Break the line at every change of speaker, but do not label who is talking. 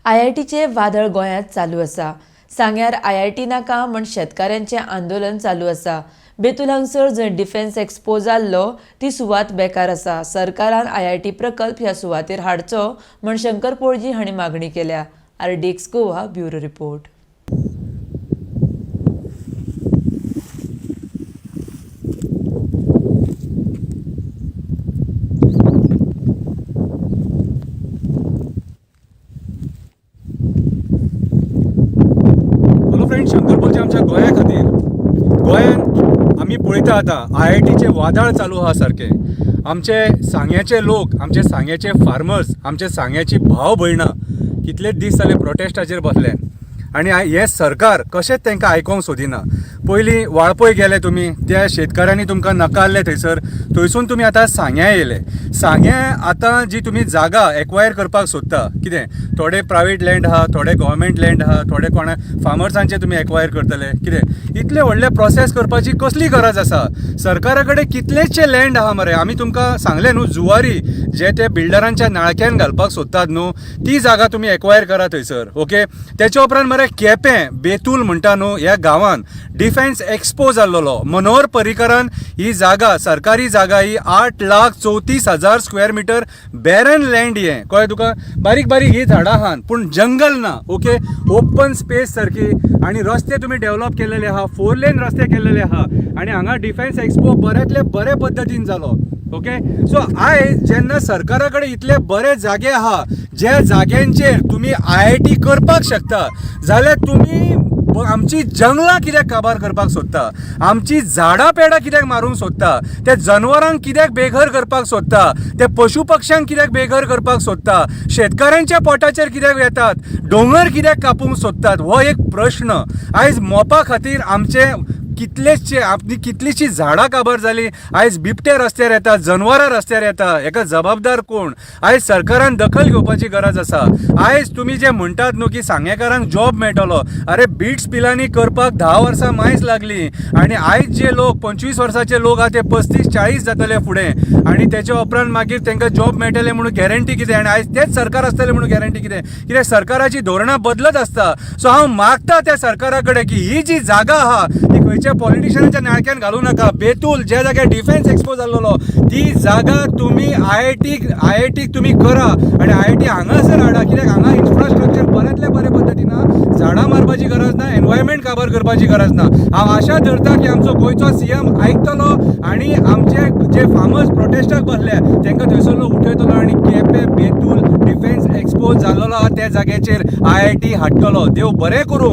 आयआयटीचें वादळ गोंयांत चालू आसा. सांग्यार आयआयटी नाका म्हण शेतकाऱ्यांचें आंदोलन चालू आसा. बेतूल हांगसर जंय डिफेन्स एक्सपो जाल्लो ती सुवात बेकार आसा. सरकारान आयआयटी प्रकल्प ह्या सुवातेर हाडचो म्हण शंकर पोळजी हांणी मागणी केल्या. RDX Goa bureau report.
Hello friend, Shankar Polji आमच्या गोंया खातीर. गोंयांत आमी पळयता आतां आयआयटीचें वादळ चालू आहा सारकें. आमचे सांग्याचे लोक, आमचे सांग्याचे फार्मर्स, आमचे सांग्याची भाव भयणां कितले दीस जाले प्रोटेस्टाचेर बसले आनी हें सरकार कशेंच तांकां आयकोंक सोदिना. पयलीं वाळपय गेले तुमी, त्या शेतकारांनी तुमकां नकारले थंयसर, थंयसून तुमी आतां सांग्यां येयले. सांग्यां आतां जी तुमी जागा एक्वायर करपाक सोदता, कितें थोडे प्रायवेट लँड आहा, थोडे गव्हर्मेंट लँड आहा, थोडे कोणा फार्मर्सांचे तुमी एक्वायर करतले, कितें इतले व्हडले प्रोसेस करपाची कसली गरज आसा? सरकारा कडेन कितलेशे लँड आहा मरे. आमी तुमकां सांगलें न्हू, जुवारी जे ते बिल्डरांच्या नाळक्यान घालपाक सोदतात न्हू, ती जागा तुमी एक्वायर करा थंयसर. ओके, तेच्या उपरांत मरे केपें बेतूल म्हणटा न्हू, ह्या गांवान डिफेन्स एक्सपो जाल्लोलो. मनोहर पर्रीकरान ही जागा, सरकारी जागा ही 8,34,000 स्क्वेअर मिटर बॅरन लँड हें, कळ्ळें तुका? बारीक बारीक ही झाडां आहात पूण जंगल ना. ओके, ओपन स्पेस सारकी आनी रस्ते तुमी डेव्हलप केलेले आहा, 4 लेन रस्ते केलेले आहा आनी हांगा डिफेन्स एक्सपो बऱ्यांतले बरे पद्दतीन जालो. ओके, सो आयज जेन्ना सरकारा कडेन इतले बरे जागे आहा, ज्या जाग्यांचेर तुमी आयआयटी करपाक शकता, जाल्यार तुमी आमची जंगलां कित्याक काबार करपाक सोदता? आमची झाडां पेडां कित्याक मारूंक सोदता? त्या जनवरांक कित्याक बेघर करपाक सोदता? त्या पशु पक्ष्यांक कित्याक बेघर करपाक सोदता? शेतकाऱ्यांच्या पोटाचेर कित्याक येतात? दोंगर कित्याक कापूंक सोदतात? हो एक प्रश्न. आयज मोपा खातीर आमचे कितलेशे आपली कितलीशी झाडां काबार जाली. आयज बिबटे रस्त्यार येता, जनवरां रस्त्यार येता, हेका जबाबदार कोण? आयज सरकारान दखल घेवपाची गरज आसा. आयज तुमी जे म्हणटात न्हू की सांगेकारांक जॉब मेळटलो, अरे बिट्स पिलांनी करपाक 10 वर्सां मायज लागली आनी आयज जे लोक 25 वर्साचे लोक आहा ते 35-40 जातले फुडें आनी तेच्या उपरांत मागीर तांकां जॉब मेळटले म्हणून गॅरंटी कितें? आनी आयज तेच सरकार आसतलें म्हणून गॅरंटी कितें? कित्याक सरकाराची धोरणां बदलत आसता. सो हांव मागता त्या सरकारा कडेन की ही जी जागा आहा ती खंयच्या पॉलिटिशियनाच्या नाळक्यान घालूं नाका. बेतूल ज्या जाग्यार डिफेन्स एक्सपो जाल्लो ती जागा तुमी आयआयटीक तुमी करा आनी आयआयटी हांगासर हाडा, कित्याक हांगा इन्फ्रास्ट्रक्चर बऱ्यांतल्या बऱ्या पद्दतीन, झाडां मारपाची गरज ना, एनवायरमेंट काबार करपाची गरज ना. हांव आशा धरता की आमचो गोंयचो सीएम आयकतलो आनी आमचे जे फार्मर्स प्रोटेस्टाक बसले तांकां थंयसरलो उठयतलो आनी केपें बेतूल डिफेन्स एक्सपो जाल्लो आहा त्या जाग्याचेर आयआयटी हाडटलो. देव बरें करूं.